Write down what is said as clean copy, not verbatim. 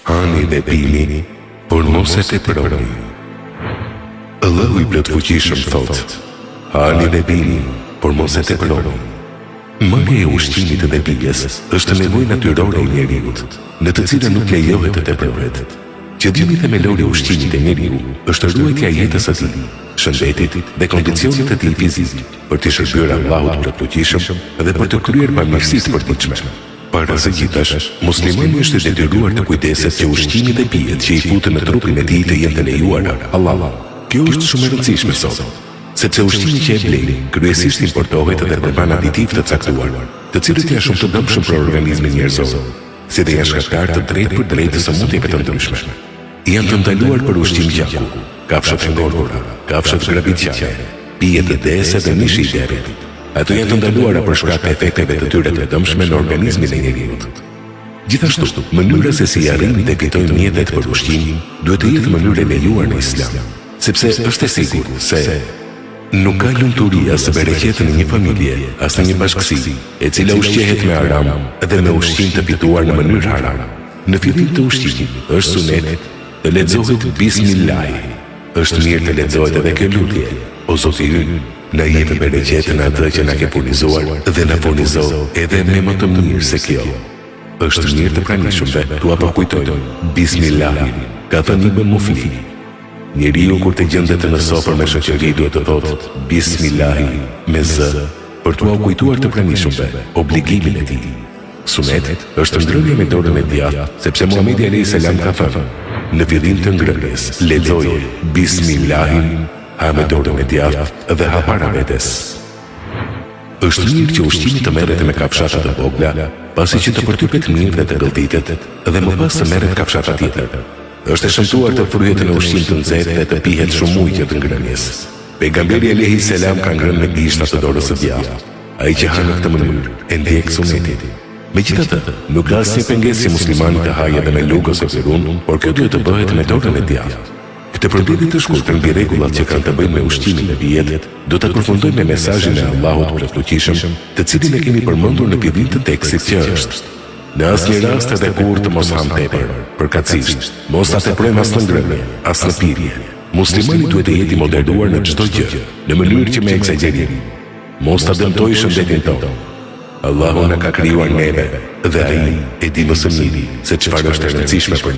Hani dhe pini, por mos e teproni. Allahu i Plotfuqishëm thotë, Hani dhe pini, por mos e teproni. Marrja e ushqimit dhe pijes është nevojë natyrore e njeriut, në të cilën nuk lejohet të teprohet. Qëllimi themelor i ushqimit te njeriu është ruajtja e jetës së tij, shëndetit dhe kondicionit të tij fizik, për t'i shërbyer Allahut Plotfuqishëm dhe për të kryer bamirësi të përditshme. Para së gjithash, muslimani është i detyruar të kujdeset që ushqimi dhe pijet që i futen në trupin e tij të jenë të lejuara, hallall. Kjo është shumë e rëndësishme sot, sepse ushqimi që e blejmë, kryesisht importohet dhe përmban aditivë të caktuar, të cilët janë shumë të dëmshëm për organizmin njerëzor, si dhe janë shkaktarë të drejtpërdrejtë të sëmundjeve të ndryshme. Janë të ndaluar për ushqim gjaku, kafshët e ngordhura, kafshët grabitqare, pijet dehëse dhe mishi i derrit. Ato janë të ndaluara për shkak të efekteve të tyre të dëmshme në organizmin e njeriut. Gjithashtu, mënyra se si arrijmë dhe fitojmë mjetet për ushqim duhet të jetë mënyrë e lejuar në Islam, sepse është e sigurt se nuk ka lumturi as bereqet në një familje, as në një bashkësi, e cila ushqehet me haram dhe me ushqim të fituar në mënyrë haram. Në fillim të ushqimit është sunet të lexohet Bismillahi. Është mirë të lexohet edhe kjo lutje, O Zoti ynë, na jep bereqet në atë që na ke furnizuar dhe na furnizo edhe me më të mirë se kjo. Është mirë të pranishëmve t'ua përkujtojmë Bismillahin, ka thënë Ibn Muflih. Njeriu kur të gjendet në sofër me shoqëri duhet të thotë Bismillahi me zë për t'ua kujtuar të pranishëmve obligimin e tij. Sunet është ngrënia me dorën e djathtë, sepse Muhamedi alejhi selam ka thënë, Në fillim të ngrënies, lexoje Bismillahin, ha me dorën e djathtë dhe ha para vetes. Është mirë që ushqimi të merret me kafshata të vogla, pasi që të përtypet mirë dhe të gëlltitet, dhe më pas të merret kafshata tjetër. Është e shëmtuar të fryhet në ushqim të nxehtë dhe të pihet shumë ujë gjatë ngrënies. Pejgamberi alejhi selam ka ngrënë me gishta të dorës së djathtë. Ai që ha në këtë mënyrë, e ndjek sunetin. Megjithatë, nuk ka asnjë pengesë që muslimani të hajë edhe me lugë ose pirun, por kjo duhet të bëhet me dorën e djathtë. Këtë përmbledhje të shkurtër mbi rregullat që kanë të bëjnë me ushqimin dhe pijet, do ta përfundojmë me mesazhin e Allahut Plotfuqishëm, të cilin e kemi përmendur në fillim të tekstit që është, Në asnjë rast edhe kurrë të mos hamë tepër, përkatësisht, mos ta teprojmë as në ngrënie, as në pirje. Muslimani duhet të jetë i moderuar në çdo gjë, në mënyrë që me ekzagjerim mos ta dëmtojë shëndetin tonë. Allahu na ka krijuar neve dhe Ai e di më së miri se çfarë është e rëndësishme për.